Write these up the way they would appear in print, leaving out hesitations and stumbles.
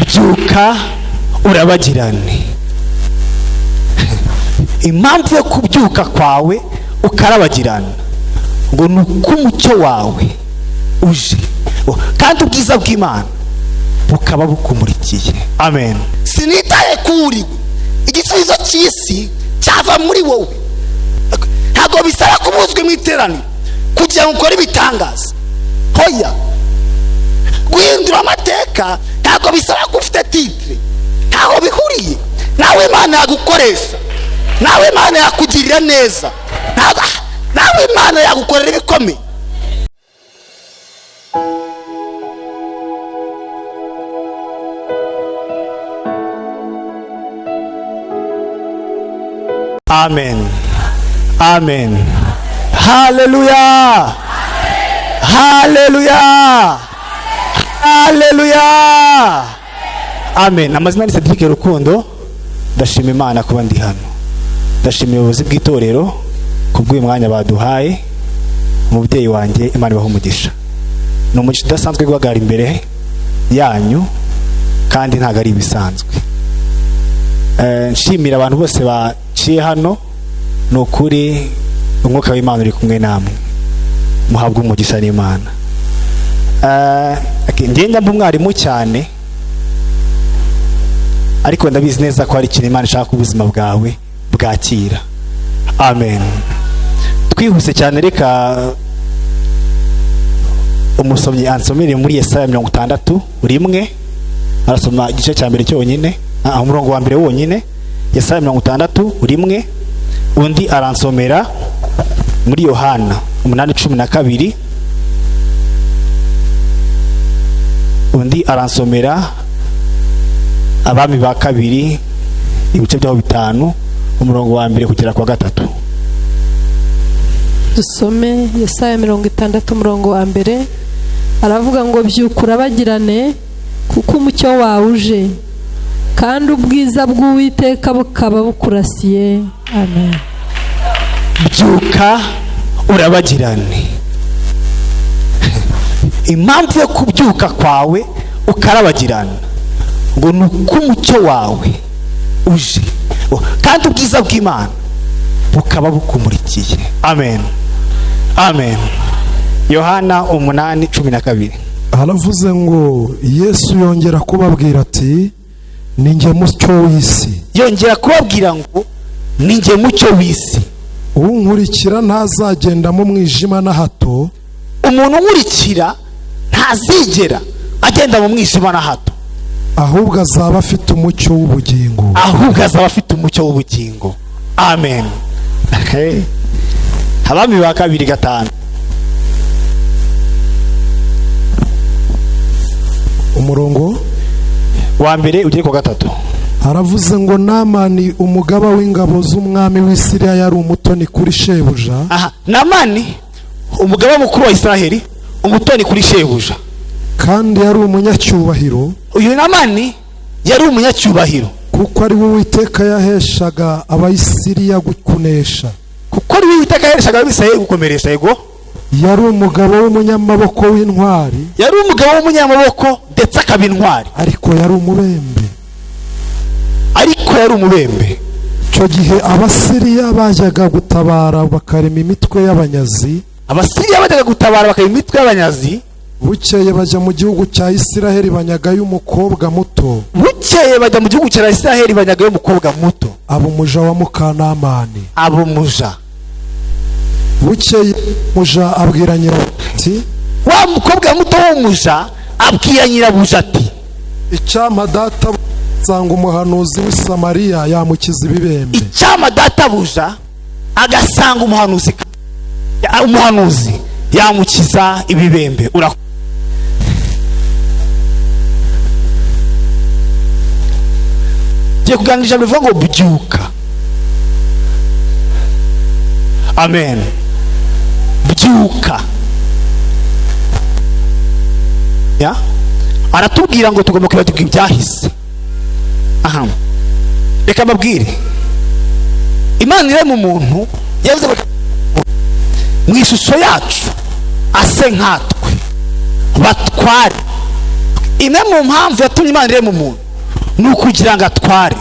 Byuka urabagirane. Impamvu yo kubyuka kwawe ukarabagirana ngo ni uko umucyo wawe uje, kandi ubwiza bw'Imana bukaba bukumurikiye. Amen. Sinitaye kuri igisubizo cy'isi cyava muri wowe. Ntabwo bisaba kuba uzwi mu iteraniro kugira ngo ukore ibitangaza. Hoya, guhindura amateka ntabwo bisaba ko ufite titre, ntaho bihuriye. Nawe Imana yagukoresha, nawe Imana yakugirira neza, nawe Imana yagukorera ibikomeye. Amen. Amen. Haleluya. Haleluya. Haleluya. Amen. Amazina ni Cedric Rukundo. Ndashima Imana kuba ndi hano. Ndashima ubuyobozi bw'itorero kubw'uyu mwanya baduhaye. Umubyeyi wanjye, Imana ibahe umugisha. Ni umugisha udasanzwe guhagarara imbere yanyu, kandi ntabwo ari ibisanzwe. Nshimira abantu bose baciye hano. Ni ukuri umwuka w'Imana uri kumwe namwe, muhabwe umugisha n'Imana. Ngenda mba umwarimu cyane, ariko ndabizi neza ko hari ikintu Imana ishaka ko ubuzima bwawe bwakira. Amen. Twihuse cyane, reka umusomyi ansomere muri Yesaya 61, arasoma igice cya mbere cyonyine, umurongo wa mbere wonyine. Yesaya 61, undi aransomera muri Yohana 8:12, undi aransomera Abami ba kabiri ibice byaho 5, umurongo wa mbere kugera kwa 3. Dusome Yesaya 60 umurongo wa mbere, aravuga ngo byuka urabagirane kuko umucyo wawe uje, kandi ubwiza bw'Uwiteka bukaba bukurasiye. Amen. Byuka urabagirane. Impamvu yo kubyuka kwawe ukarabagirana ngo ni uko umucyo wawe uje, kandi ubwiza bw'Imana bukaba bukumurikiye. Amen. Amen. Yohana 8:12. Aravuze ngo Yesu yongera kubabwira ati ni njye mucyo w'isi. Yongera kubabwira ngo ni njye mucyo w'isi. Unkurikira ntazagenda mu mwijima na hato. Umuntu unkurikira ntazigera agenda mu mwijima na hato, ahubwo azaba afite umucyo w'ubugingo. Ahubwo azaba afite umucyo w'ubugingo. Amen. Abami ba kabiri 5. Umurongo wa mbere ugere ku 3. Aravuze ngo Namani umugaba w'ingabo z'umwami w'i Siriya yari umutoni kuri shebuja. Aha, Namani umugaba mukuru wa Israheli, umutoni kuri shebuja, kandi yari umunyacyubahiro. Uyu Namani yari umunyacyubahiro, kuko ari we Uwiteka yaheshaga Abayisiriya gukunesha. Kuko ari we Uwiteka yaheshaga Abisirayeli gukomeresha. Yego, yari umugabo w'umunyamaboko w'intwari. Yari umugabo w'umunyamaboko ndetse akaba intwari, ariko yari umubembe. Ariko yari umubembe. Icyo gihe Abasiriya bajyaga gutabara bakarema imitwe y'abanyazi. Abasiriya bajyaga gutabara bakarema imitwe y'abanyazi. Bukeye bajya mu gihugu cya Isiraheli banyagayo umukobwa muto. Bukeye bajya mu gihugu cya Isiraheli banyagayo umukobwa muto, aba umuja wa Mukanamani. Aba umuja. Bukeye umuja abwira nyirabuja ati, wa mukobwa muto w'umuja abwira nyirabuja ati, icyampa data asanga umuhanuzi w'i Samariya yamukiza ibibembe. Icyampa databuja agasanga umuhanuzi yamukiza ibibembe. Tugiye kuganira ijambo rivuga ngo byuka. Amen. Byuka. Ya? Aratubwira ngo tugomba kwibagirwa ibyahise. Aha. Reka mbabwire. Imana irema umuntu, yavuze mu ishusho yacu ase nkatwe, batware. Imwe mu mpamvu yatumye Imana irema umuntu ni ukugira ngo atware,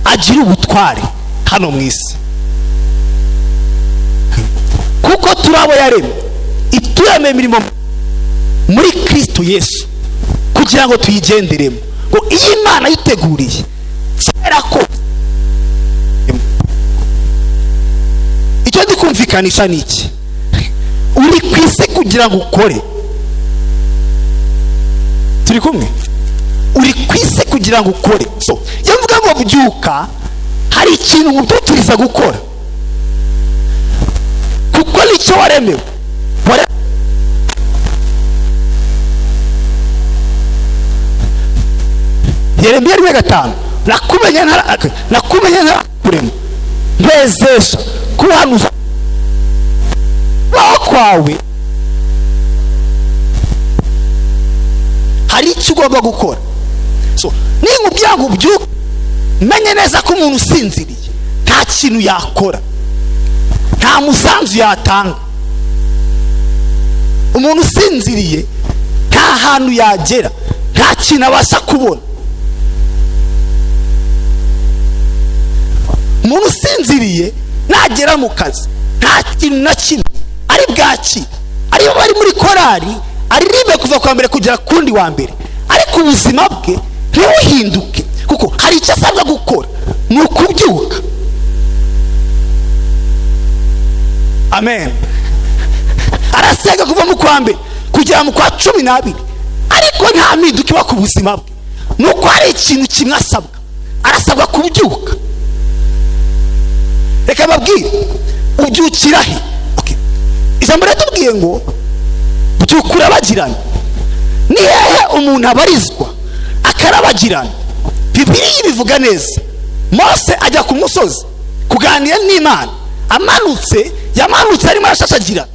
agire ubutware hano mu isi, kuko turi abo yaremye, ituremeye imirimo muri Kristo Yesu kugira ngo tuyigenderemo. Ngo iyi Imana yiteguriye kera ko icyo ndi kumvikanisha ni iki: uri ku isi kugira ngo ukore. Turi kumwe? Uri ku isi kugira ngo ukore. So iyo mvuga ngo byuka, hari ikintu ubyukiriza gukora, kuko nicyo waremewe. Yeremiya 1:5, nakumenye ntarakurema, mpezesha kuhanuza kwawe. Hari icyo ugomba gukora. So ninkubwira ngo ubyuke, menye neza ko umuntu usinziriye nta kintu yakora, nta musanzu yatanga. Umuntu usinziriye nta hantu yagera, nta kintu abasha kubona. Umuntu usinziriye nagera mu kazi nta kintu na kimwe ari bwakire. Ariyo bari muri korari aririmbe kuva kwa mbere kugera kundi wa mbere, ariko ubuzima bwe ntibuhinduke, kuko hari icyo asabwa gukora, ni ukubyuka. Amen. Arasenga kuva mu kwa mbere kugera mu kwa 12, ariko nta mpinduka iba ku buzima bwe. Nuko hari ikintu kimwe asabwa, arasabwa kubyuka. Reka babwire, ubyukira he? Okay. Ijambo riratubwiye ngo byuka urabagirana. Ni hehe umuntu abarizwa akarabagirana? Bibiliya ibivuga neza. Mose ajya ku musozi kuganira n'Imana, amanutse, yamanutse arimo arashashagirana,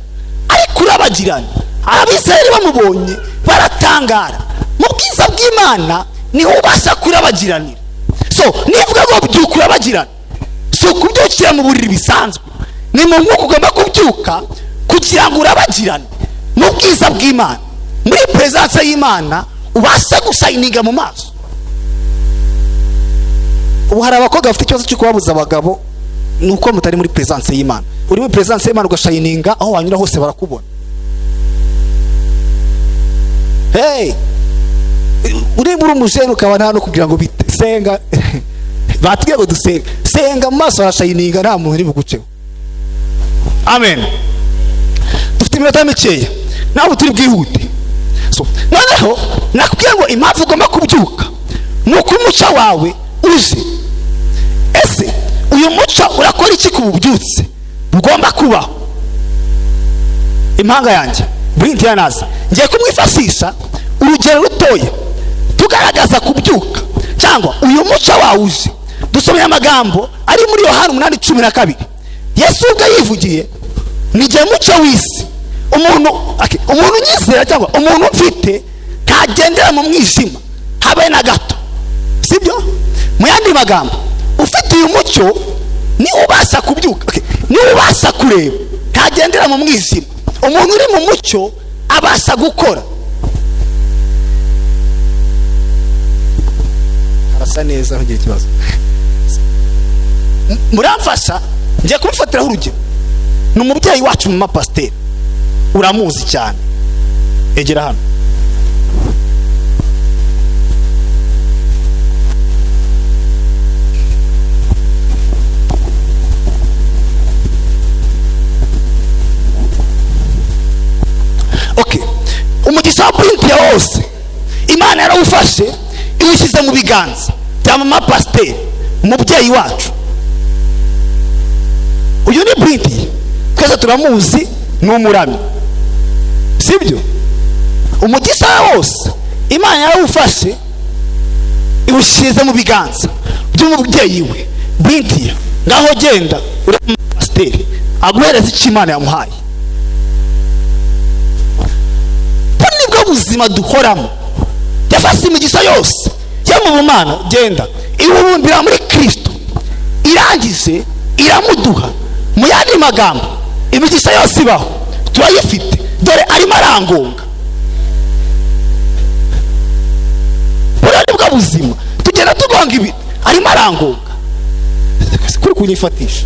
ariko urabagirana. Abisirayeli bamubonye baratangara. Mu bwiza bw'Imana niho ubasha kurabagiranira. So nivuga ngo byuka urabagirana, si ukubyukira mu buriri bisanzwe, ni mu mwuka ugomba kubyuka kugira ngo urabagirane mu bwiza bw'Imana, muri presence y'Imana, ubashe gushayininga mu maso. Ubu hari abakobwa bafite ikibazo cyo kubabuza abagabo, ni uko mutari muri presence y'Imana. Uri muri presence y'Imana ugashayininga, aho wanyura hose barakubona. Hey, uri muri umujene ukaba nta no kugira ngo bite senga. Batubwiye ngo dusenga, senga mu maso harashayininga, nta muntu uri buguceho. Amen. Dufite iminota mikeya, nawe turi bwihute. So noneho nakubwiye ngo impamvu ugomba kubyuka ni uko umuco wawe uje. Ese uyu muco urakora iki ku bubyutse bugomba kubaho? Impanga yanjye Brinti yanaza, ngiye kumwifashisha urugero rutoya tugaragaza kubyuka cyangwa uyu muco wawe uje. Dusomye amagambo ari muri Yohana 8:12. Yesu ubwe yivugiye, ni jye muco w'isi. Umuntu unyizera cyangwa umuntu mfite ntagendera mu mwijima habe na gato. Sibyo? Mu yandi magambo, ufite uyu mucyo ni ubasha kubyuka, ni ubasha kureba, ntagendera mu mwijima. Umuntu uri mu mucyo abasha gukora. Arasa neza, ntugire ikibazo. Muramfasha, ngiye kumufatiraho urugero. Ni umubyeyi wacu mama pasiteri, uramuzi cyane. Egera hano. Okay. Umugisha wa Brinti wose Imana yarawufashe iwushyize mu biganza bya mama pasiteri, umubyeyi wacu. Uyu ni Brinti, twese turamuzi, ni umuramyi, sibyo? Umugisha wose Imana yarawufashe iwushyize mu biganza by'umubyeyi we Brinti. Ngaho genda uri pasiteri aguhereza icyo Imana yamuhaye. Nibwo buzima duhoramo. Yafashe imigisha yose yo mu bumana, genda iwubumbira muri Kristo, irangije iramuduha. Mu yandi magambo, imigisha yose ibaho turayifite, dore arimo arangonga. Nibwo buzima tugenda tugonga ibi, arimo arangonga kuri kunyifatisha.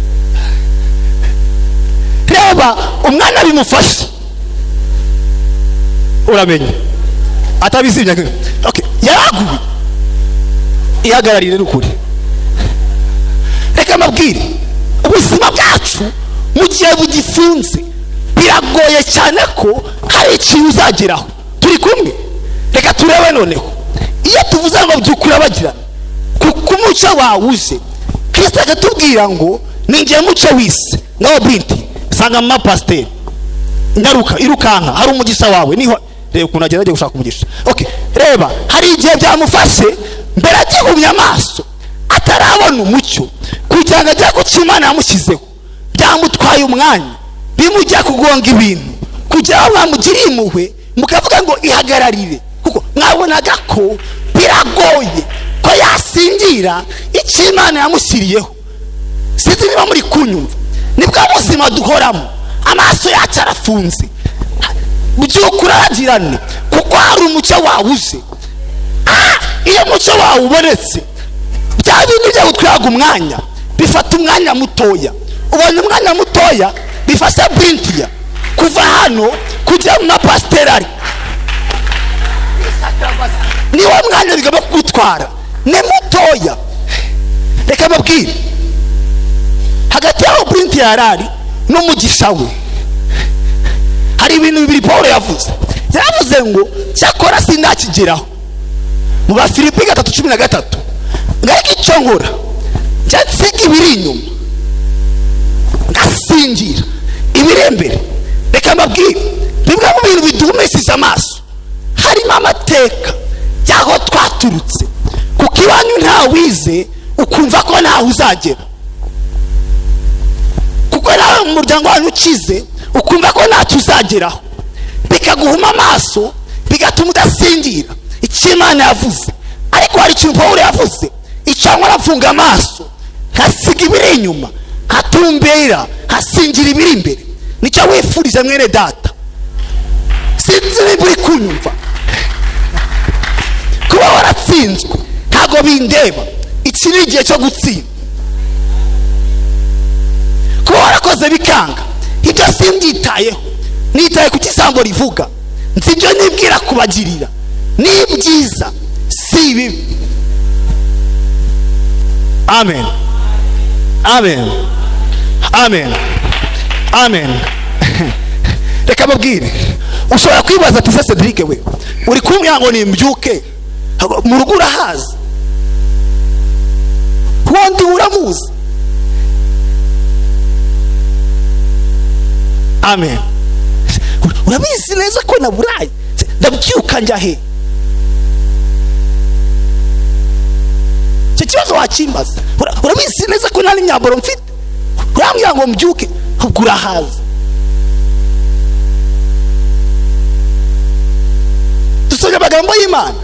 Reba umwana bimufashe, uramenye atabizimya. Okay, yaraguye, ihagararire n'ukuri. Reka mbabwire, ubuzima bwacu mu gihe bugifunze biragoye cyane ko hari ikintu uzageraho. Turi kumwe? Reka turebe noneho iyo tuvuze ngo byukura bagirana, kuko umucyo wawe uje, Kristo akatubwira ngo ni njye mucyo w'isi. Ngaho binti sanga mama pasiteri, nyaruka, irukanka, hari umugisha wawe niho. Reba ukuntu agenda agiye gushaka umugisha. Okay, reba hari igihe byamufashe mbere agihumye amaso atarabona umucyo kugira ngo ajye ku cyo Imana yamushyizeho, byamutwaye umwanya, bimujya kugonga ibintu kugira ngo mwamugiriye impuhwe mukavuga ngo ihagararire, kuko mwabonaga ko biragoye ko yasingira icyo Imana yamushyiriyeho. Sinzi niba muri kunyumva. Nibwo buzima duhoramo, amaso yacu arafunze. Byukura urabagirane kuko hari umucyo wawe uje. Iyo umucyo wawe ubonetse, bya bintu byo gutwaga umwanya bifata umwanya mutoya. Ubonye umwanya mutoya bifasha Bintiya kuva hano kujya mu mapasiteri, ari niwo mwanya bigomba kugutwara, ni mutoya. Reka mbabwire, hagati y'aho Bintiya yarari n'umugisha we hari ibintu bibiri Paul yavuze. Yaravuze ngo cyakora sindakigeraho, mu Bafilipi 3:13, ngo ariko icyo nkora, njya nsiga ibiri inyuma ngasingira ibiri imbere. Reka mbabwire, bimwe mu bintu biduhumishije amaso harimo amateka y'aho twaturutse, kuko iwanyu ntawize, ukumva ko ntawe uzagera, kuko nawe mu muryango wanyu ukize, ukumva ko ntacyo uzageraho, bikaguhuma amaso, bigatuma udasingira icyo Imana yavuze. Ariko hari ikintu Paul yavuze: icyo nkora, mfunga amaso nkasiga ibiri inyuma, nkatumbera, nkasingira ibiri imbere. Nicyo wifurije, mwene data. Sinzi niba uri kunyumva. Kuba waratsinzwe ntabwo bindeba, iki ni igihe cyo gutsinda. Kuba warakoze bikanga, ibyo simbyitayeho, nitaye ku cyo ijambo rivuga. Nzi ibyo nibwira kubagirira ni byiza, si ibibi. Amen, amen, amen, amen. Reka mbabwire, ushobora kwibaza ati: "Se Cedric we, uri kumbwira ngo nimbyuke, mu rugo urahazi, wundi uramuzi?" Amen. Urabizi neza ko naburaye, ndabyuka njya he? Icyo kibazo wakimbaza. Urabizi neza ko nta n'imyambaro mfite, urambwira ngo mbyuke, ubwo urahaza. Dusomye amagambo y'Imana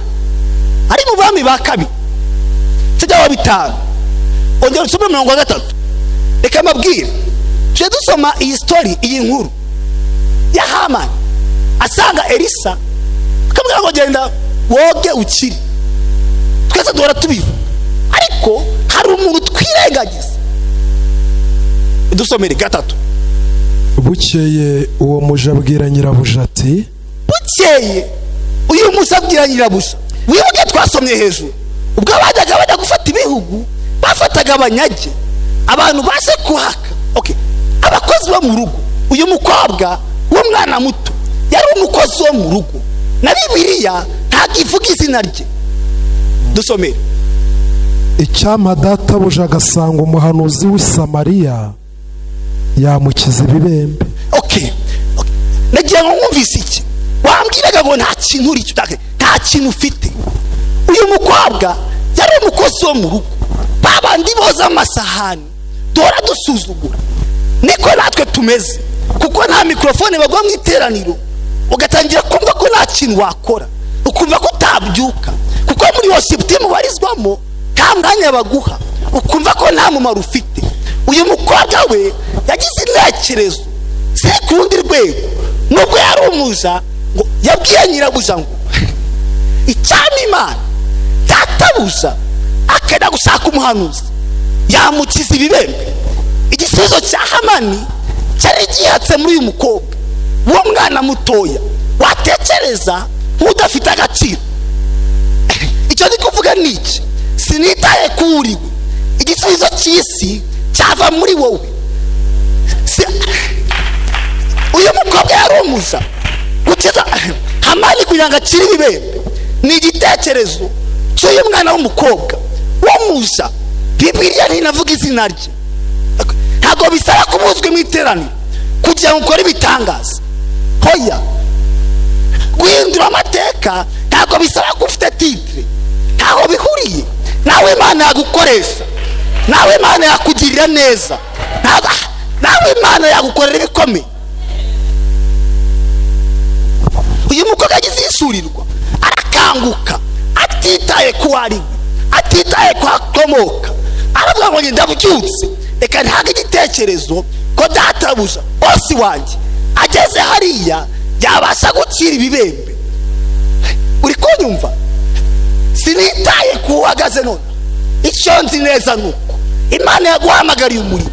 ari mu Bami ba Kabiri tujya wa 5, ongera usome 30. Reka mbabwire, tujye dusoma iyi story, iyi nkuru ya Hamani asanga Elisa akamubwira ngo genda woge ukire. Twese duhora tubivuga, ariko hari umuntu twirengagiza. Dusomere 3. Bukeye uwo muja abwira nyirabuja ati: Bukeye uyu muja abwira nyirabuja. Wibuke twasomye hejuru, ubwo bajyaga bajya gufata ibihugu bafataga abanyage, abantu baje kuhaka, okay, abakozi bo mu rugo. Uyu mukobwa w'umwana muto yari umukozi wo mu rugo, na Bibiliya ntabwo ivuga izina rye. Dusomere. Icyampa databuja agasanga umuhanuzi w'i Samariya, yamukiza ibibembe. Okay. Nagira ngo mwumvise iki wambwiraga ngo nta kintu uri cyo, nta kintu ufite. Uyu mukobwa yari umukozi wo mu rugo, babandi boza amasahani duhora dusuzugura. Niko natwe tumeze, kuko nta mikorofone bagwa mu iteraniro, ugatangira kumva ko nta kintu wakora, ukumva ko utabyuka, kuko muri worship team ubarizwamo nta mwanya baguha, ukumva ko nta mumaro ufite. Uyu mukobwa we yagize intekerezo ziri ku rundi rwego, nubwo yari umuja, ngo yabwiye nyirabuja ngo icyampa Imana data Databuja akajya gushaka umuhanuzi yamukiza ibibembe. Igisubizo cya Hamani cyari gihatse muri uyu mukobwa, uwo mwana mutoya watekereza nk'udafite agaciro. Icyo ndi kuvuga ni iki: sinitaye kuri we, igisubizo cy'isi cyava muri wowe. Uyu mukobwa yari umuja. Gukiza Hamani kugira ngo akire ibibembe ni igitekerezo cy'uyu mwana w'umukobwa w'umuja. Bibiliya ntinavuga izina rye. Ntabwo bisaba kuba uzwi mu iteraniro kugira ngo ukore ibitangaza. Hoya, guhindura amateka ntabwo bisaba ko ufite titre, ntaho bihuriye. Nawe Imana yagukoresha, nawe Imana yakugirira neza, nawe Imana yagukorera ibikomeye. Uyu mukobwa agize isurirwa arakanguka, atitaye ku ari we, atitaye ku akomoka, aravuga ngo ndabyutse, reka ntange igitekerezo ko databuja bosi wanjye ageze hariya yabasha gukira ibibembe. Uri kunyumva? Sinitaye ku uhagaze none, icyo nzi neza nuko Imana yaguhamagariye umurimo.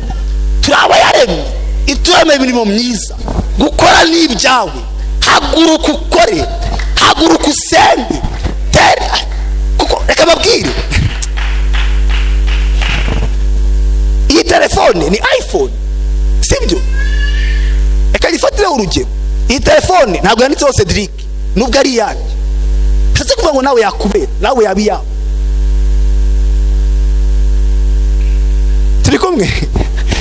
Turaba yaremye ituremeye imirimo myiza, gukora ni ibyawe. Haguruka ukore, haguruka usenge. Kuko reka babwire, iyi telefone ni iPhone, sibyo? Reka nyifatire urugero. Iyi telefone ntabwo yanditseho Cedric, nubwo ari iyanjye. Bishatse kuvuga ngo nawe yakubera, nawe yaba iyawe. Turi kumwe?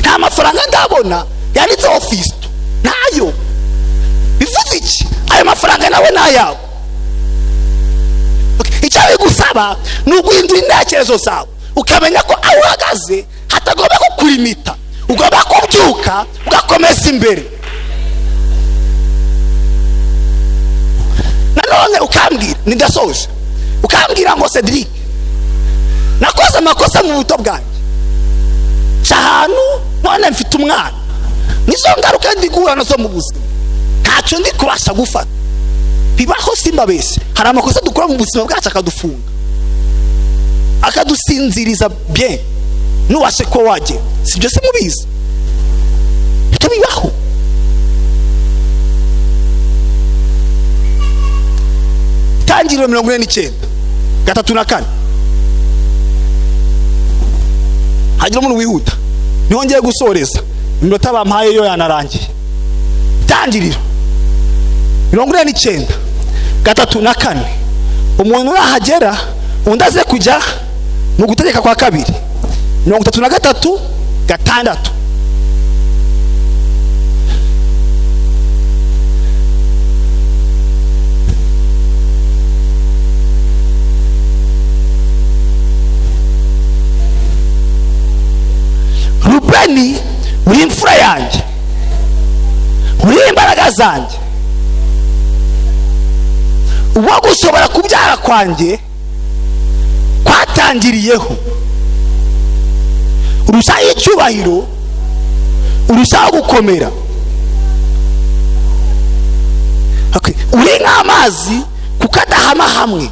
Nta mafaranga ndabona yanditseho Fisto, ntayo. Bivuze iki? Ayo mafaranga nawe ni ayawe. Icyo bigusaba ni uguhindura intekerezo zawe, ukamenya ko aho uhagaze hatagomba kukurimita, ugomba kubyuka ugakomeza imbere. Nanone ukambwira, nindasoje, ukambwira ngo Cedric, nakoze amakosa mu buto bwanjye, nca ahantu none mfite umwana, nizo ngaruka ndi guhura nazo mu buzima, ntacyo ndi kubasha gufata. Bibaho, simbabeshye, hari amakosa dukora mu buzima bwacu akadufunga, akadusinziriza bien, nubashe kuba wagenda. Sibyo se mubizi? Ibyo bibaho. Itangiriro 49 3 na 4. Hagira umuntu wihuta, niho ngiye gusoreza, iminota bampaye yo yanarangiye. Itangiriro 49 3 na 4. Umuntu urahagera undi aze kujya mu gutegeka kwa kabiri 33 6. Rubeni, uri imfura yanjye, uri imbaraga zanjye, uwo gushobora kubyara kwanjye kwatangiriyeho, urushaho icyubahiro, urushaho gukomera. Uri nk'amazi kuko adahama hamwe,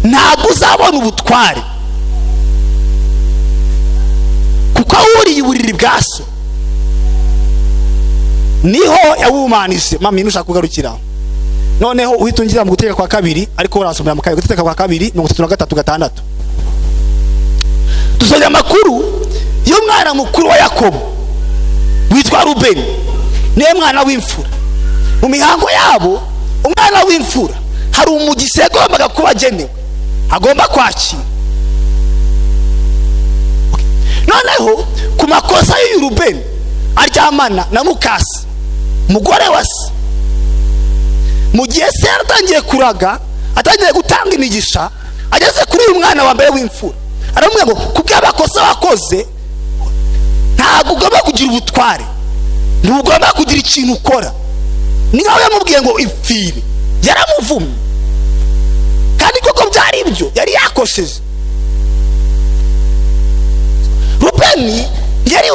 ntabwo uzabona ubutware kuko wuriye uburiri bwa so, niho yawumanije. Mami, nushaka kugarukira noneho uhita ungira mu gutegeka kwa kabiri, ariko urasomera mu kabiri, gutegeka kwa kabiri 33 6. Dusomye amakuru y'umwana mukuru wa Yakobo witwa Rubeni, niwe mwana w'imfura. Mu mihango yabo umwana w'imfura hari umugisha yagombaga kuba agenewe, agomba kwakira. Noneho ku makosa y'uyu Rubeni aryamana na mukasi, mugore wa se. Mu gihe se yaratangiye kuraga, atangiye gutanga imigisha, ageze kuri uyu mwana wa mbere w'imfura aramubwira ngo kubw'abakosa wakoze ntabwo ugomba kugira ubutware, ntugomba kugira ikintu ukora. Ni nkaho yamubwiye ngo ipfire, yaramuvumye, kandi koko byari ibyo yari yakosheje. Rubeni ntiyari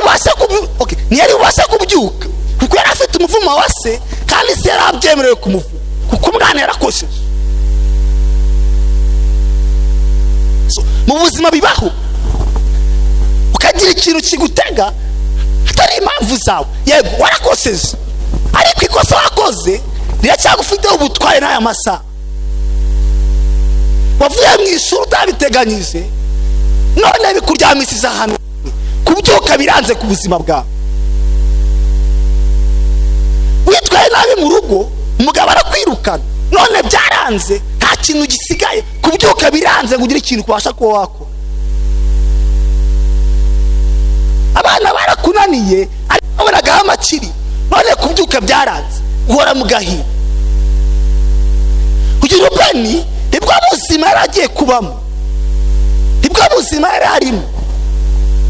bubashe kubyuka kuko yari afite umuvumo wa se, kandi se yari abyemerewe kumuvuma kuko umwana yarakosheje. Mu buzima bibaho ukagira ikintu kigutega atari impamvu zawe. Yego warakoseje, ariko ikosa wakoze riracyagufiteho ubutware n'aya masaha. Wavuye mu ishuri utabiteganyije, none bikuryamishije ahantu, kubyuka biranze ku buzima bwawe. Witwaye nabi mu rugo, umugabo arakwirukana, none byaranze, nta kintu gisigaye, kubyuka biranze ngo ugire ikintu ubasha kuba wakora. Abana barakunaniye ariko babonagaho amakiri, none kubyuka byaranze, uhora mu gahinda. Kugira Rubeni nibwo buzima yari agiye kubamo, nibwo buzima yari arimo,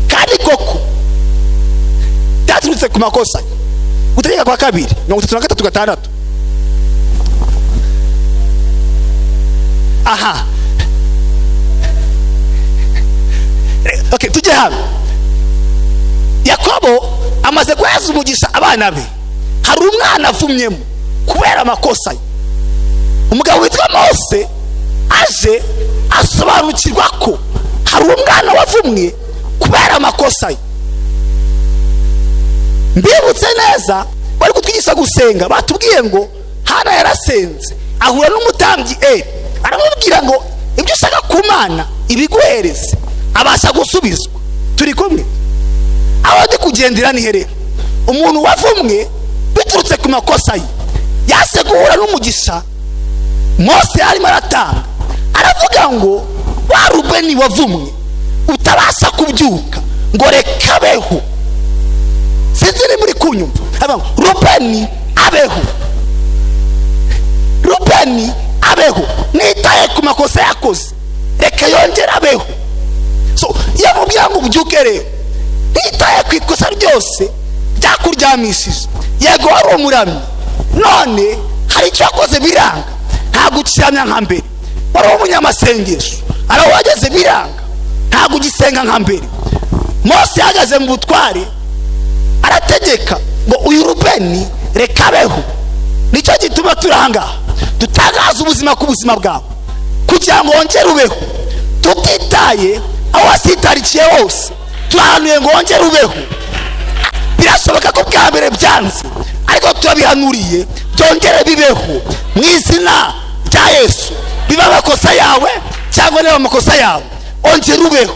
kandi koko byaturutse ku makosa. Gutegeka kwa kabiri 33:6. Aha, okay, tujye hano. Yakobo amaze guheza umugisha abana be, hari umwana avumyemo kubera amakosa ye. Umugabo witwa Mose aje asobanukirwa ko hari umwana wavumwe kubera amakosa ye. Mbibutse neza, bari kutwigisha gusenga, batubwiye ngo Hana yarasenze ahura n'umutambyi Eli, aramubwira ngo ibyo ushaka ku Mana ibiguhereze, abasha gusubizwa. Turi kumwe? Aho ndi kugendera ni herero. Umuntu wavumwe biturutse ku makosa ye yase guhura n'umugisha Mose yarimo aratanga, aravuga ngo wa Rubeni wavumwe utabasha kubyuka ngo reka abeho. Sinzi niba uri kunyumva. Rubeni abeho, Rubeni abeho, nitaye ku makosa yakoze, reka yongere abeho. So iyo mubwira ngo ubyuke rero, nitaye ku ikosa ryose ryakuryamishije, yego wari umuramyi, none hari icyo wakoze biranga, ntabwo ukiramya nka mbere. Wari umunyamasengesho, araho wageze biranga, ntabwo ugisenga nka mbere. Mose yahagaze mu butware arategeka ngo uyu Rubeni reka abeho. Nicyo gituma turi ahangaha dutangaza ubuzima ku buzima bwawe kugira ngo wongere ubeho, tutitaye aho wasitarikiye hose, turahanuye ngo wongere ubeho. Birashoboka ko bwa mbere byanze, ariko turabihanuriye byongere bibeho mu izina rya Yesu. Biba amakosa yawe cyangwa niba amakosa yawe, ongera ubeho.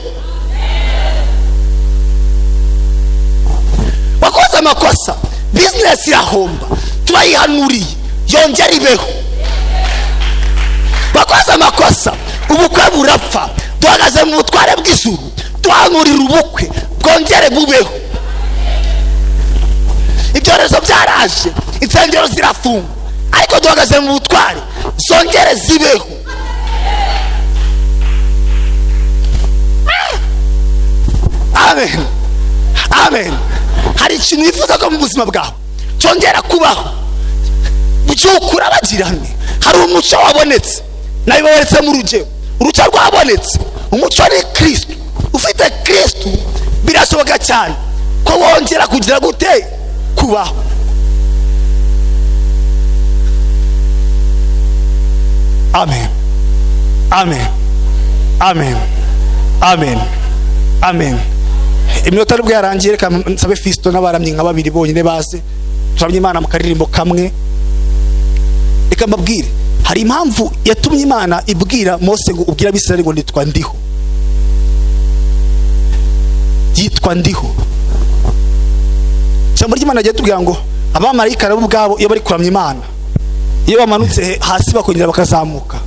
Wakoze amakosa, bizinesi irahomba, turayihanuriye yongere ibeho. Wakoze amakosa, ubukwe burapfa, duhagaze mu butware bw'ijuru, duhanurira ubukwe bwongere bubeho. Ibyorezo byaraje, insengero zirafungwa, ariko duhagaze mu butware, zongere zibeho. Amen, amen. Hari ikintu wifuza ko mu buzima bwawe cyongera kubaho, byukura bagirane. Hari umucyo wabonetse, nabibonetse mu rugero, urucyo rwabonetse, umucyo ni Kristo. Ufite Kristo birashoboka cyane ko wongera kugira gute kubaho. Amen, amen, amen, amen, amen. Iminota nibwo yarangiye, reka nsabe Fisto n'abaramyi nka babiri bonyine baze turamye Imana mu karirimbo kamwe. Reka mbabwire, hari impamvu yatumye Imana ibwira Mose ngo ubwira Abisirayeli ngo nitwa ndiho. Yitwa ndiho. Ijambo ry'Imana rigiye tubwira ngo abamarayika nabo ubwabo iyo bari kuramya Imana, iyo bamanutse hasi bakongera bakazamuka,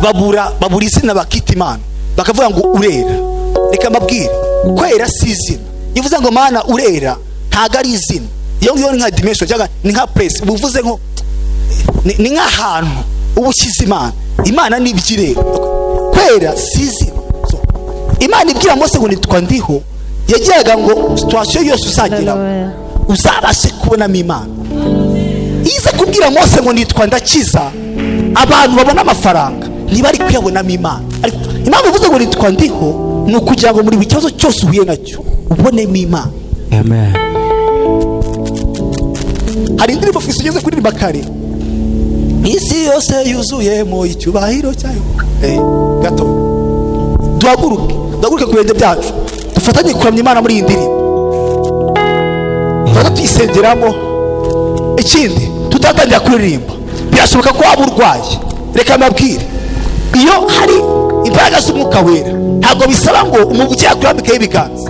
babura izina bakita Imana, bakavuga ngo urera. Reka mbabwire, kwera si izina. Iyo uvuze ngo Mana urera, ntago ari izina. Iyo ngiyo ni nka dimension cyangwa ni nka place, ubuvuze nko ni nk'ahantu uba ushyize Imana. Imana ni ibyirera. Kwera si izina. So, Imana ibwira Mose ngo nitwa ndiho, yagiraga ngo situation yose uzageramo uzabashe kubonamo Imana. Ize kubwira Mose ngo nitwa ndakiza, abantu babona amafaranga ntibari kuyabonamo Imana. Ariko impamvu ivuze ngo nitwa ndiho ni ukugira ngo muri buri kibazo cyose uhuye nacyo ubonemo Imana. Amen. Hari indirimbo Fisto ugeze kuririmba kare, isi yose yuzuyemo icyubahiro cyayo. Gato duhaguruke. Duhaguruke ku birenge byacu, dufatanye kuramya Imana muri iyi ndirimbo, tuba tuyisengeramo. Ikindi, tutatangira kuririmba, birashoboka ko waba urwaye. Reka mbabwire, iyo hari imbaraga z'Umwuka Wera, ntabwo bisaba ngo umubyeyi akurambikeho ibiganza.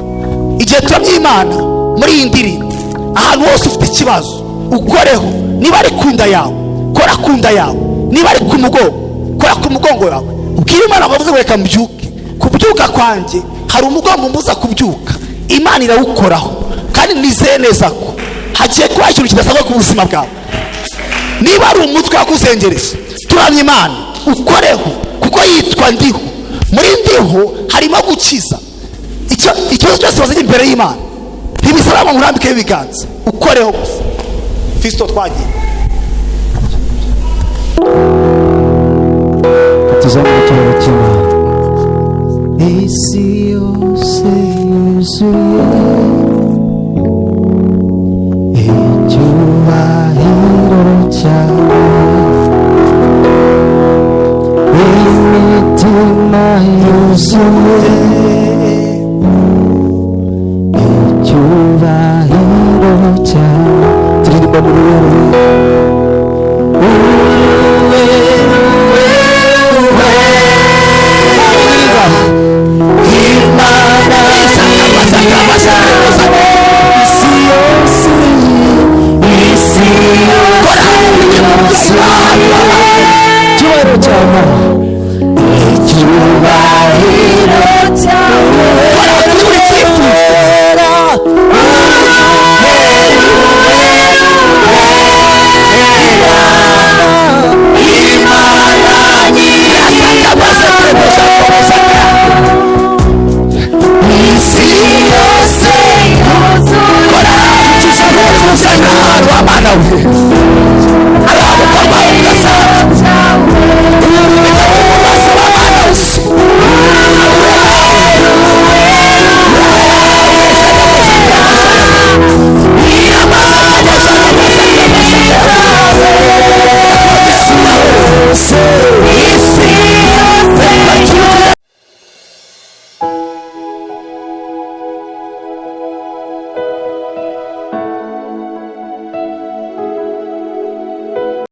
Igihe turamya Imana muri iyi ndirimbo, ahantu hose ufite ikibazo ukoreho. Niba ari ku nda yawe, kora ku nda yawe. Niba ari ku mugongo, kora ku mugongo wawe. Ubwire Imana ngo avuze ngo: "Reka mbyuke. Kubyuka kwanjye hari umugongo umbuza kubyuka." Imana irawukoraho, kandi nizeye neza ko hagiye kuba ikintu kidasanzwe ku buzima bwawe. Niba ari umutwe wakuzengereje, turamya Imana ukoreho, kuko yitwa Ndiho. Muri Ndiho harimo gukiza. Ikibazo cyose wazanye imbere y'Imana, ntibisaba ngo nkurambikeho ibiganza, ukoreho gusa. Fisito, twagiye. Tuzamure icyubahiro cy'Imana. Isi yose yuzuye icyubahiro cyawe, imitima yuzuye.